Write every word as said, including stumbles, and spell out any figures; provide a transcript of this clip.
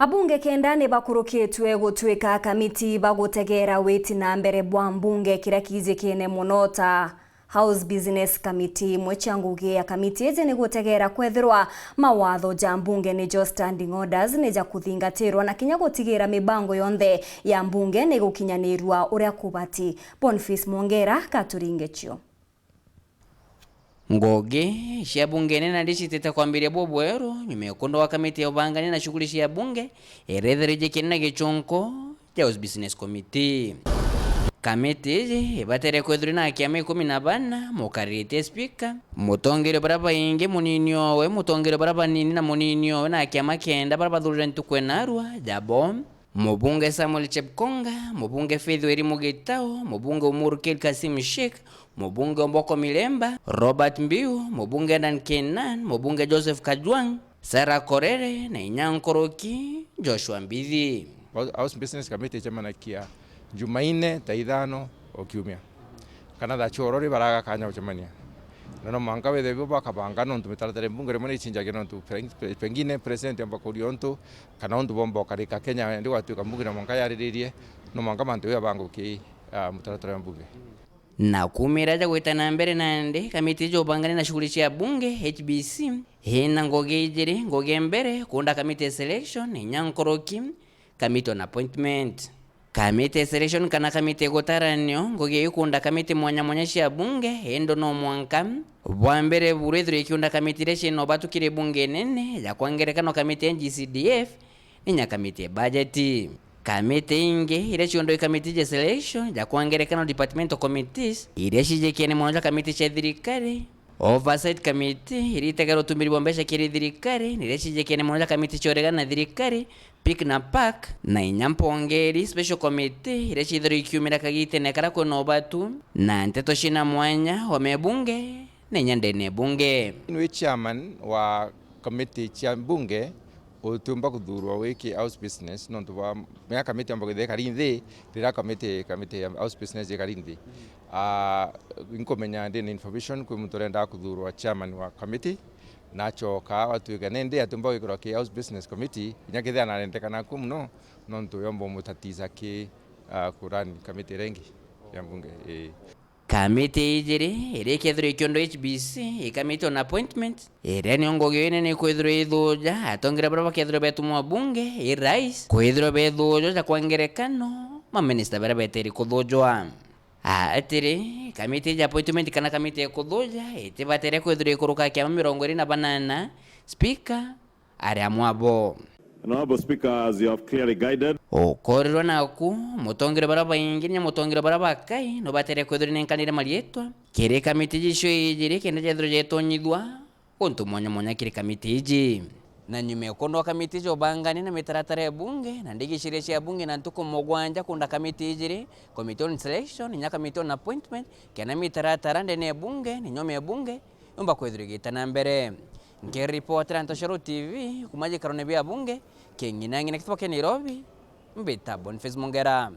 Abunge kenda ni bakurukitwe gutuika kamiti ba gutegeera witi na mbere bwa mbunge kiria kijikene mono ta House Business Committee. Imwe cia ngugi ya kamiti iji ni gutegeera kwethirwa mawatho ja mbunge nijo standing orders ni ja kuthingatirwa na kinya gutigira mibango yonthe ya mbunge ni gukinyanirua uria kubati. Boniface Mwongera katuringe cio. Ngugi cia bunge nene nandi citite kwambiria bubweru nyuma ya ukundwa gwa kamiti ya ubangania na shughuli cia bunge iria ithirije kiri na gichunku kia House Business Committee. Kamiti iji ibatere kwithirwa na akiama ikumi na bana, mukariritie spika, mutongeria baria baingi, munini owe, mutongeria baria banini na munini owe, na akiama kenda baria bathurire ntuku ya narua, jabo, mubunge Samuel Chepkonga, mubunge Faith Weri Mugitao, mubunge Umuru Kid Kasim Sheikh, mubunge Omboko Milemba, Robert Mbiu, mubunge Edan Kenan, mubunge Joseph Kajwang, Sarah Korere na inya nkuruki Joshua Mbithi. House Business Committee icemanagia Jumaine thaa ithano o kiumia, kana thaa cia urori baraga kanya gucemania. Na no mwanka withirwe bo bakabanga, nontu mitaratara ya mbunge rimwe ni icinjagia, nontu peng-, pe-, pengine president amba kuria untu, kana untu bomba ukarika Kenya ndi gwatuika mbunge na mwanka yariririe, no mwanka mantu jau abangwe ki, ah, mutaratara ya mbunge. Na kuumira ja gwita na mbere nandi, kamiti iji ubangania na shughuli cia bunge, H B C, ina ngugi ijiri, ngugi ya mbere, kuunda kamiti ya selection, inya nkuruki, kamiti on appointment. Kamiti ya selection kana kamiti ya gutaranio, ngugi ya kuunda kamiti mwanya mwanya cia bunge, indi no mwanka bwa mbere buru ithirwe ikiunda kamiti iria ciina ubatu kiri bunge nene, ja kwa ngerekano kamiti ya N G C D F, inya kamiti ya bajeti. Kamiti ingi iria ciundwa i kamiti ja selection, ja kwa ngerekano departmental committees, iria cijikene mono ja kamiti cia thirikari, oversight committee, iria itegagira utumiri bwa mbeca kiri thirikari, na iria cijikene mono ja kamiti cia uregani na thirikari, pick na pack, na inya mpongeri, special committee, iria ciithirwa ikiumira kagitene karia kwina ubatu, na nteto ciina mwanya, oome bunge, na inya ndene bunge. Ni chairman wa committee cia mbunge utiumba kuthurwa wiki House Business, nontu bwa mea committee yomba kwithira ikari nthi, riria committee, committee ya House Business ikari nthi. Ah, inkumenya ndina information kwi muntu urendaga kuthurwa chairman wa committee, nachoka atuika nindi atiumba gwikirwa ki House Business Committee, inya kethira narendekana ku muno, nontu yomba umutatiza ki, ah, kurani committee iria ingi ya mbunge. Ii. Kamiti ijiri, iria ikethirwa ikiundwa H B C, i kamiti on appointment, iria nio ngugi inene ikwithirwa ithuja atongeria baria bakethirwa betumwa bunge, i rais, kwithirwa bethujo ja kwa ngerekano, maminista baria beteri kuthujwa. Atiri, kamiti iji appointment kana kamiti ya kuthuja itibatere kwithirwa ikuruka kiama mirongo iri na banana, spika, ari amwe abo. Honourable Speaker, as you have clearly guided. Ukorirwa naku, mutongeria baria baingi na mutongeria baria bakai no batere kwithirwa inenkanire marietwa kiri kamiti jicio ijiri kenda jethirwa jetonyithua untu mwanya mwanya kiri kamiti iji. Na nyuma ya kundwa kamiti iji ubangania na mitaratara ya bunge na ndigi ciria cia bunge na ntuku mugwanja kunda kamiti ijiri, committee on selection, inya committee on appointment, kenda mitaratara ndene ya bunge na nyuma ya bunge, yumba kwithirwa igita na mbere. Nkiripotera Ntoshoro T V kuma jikarone bia bunge, king'inang'ina kituba kia Nairobi, mbita Boniface Mongera.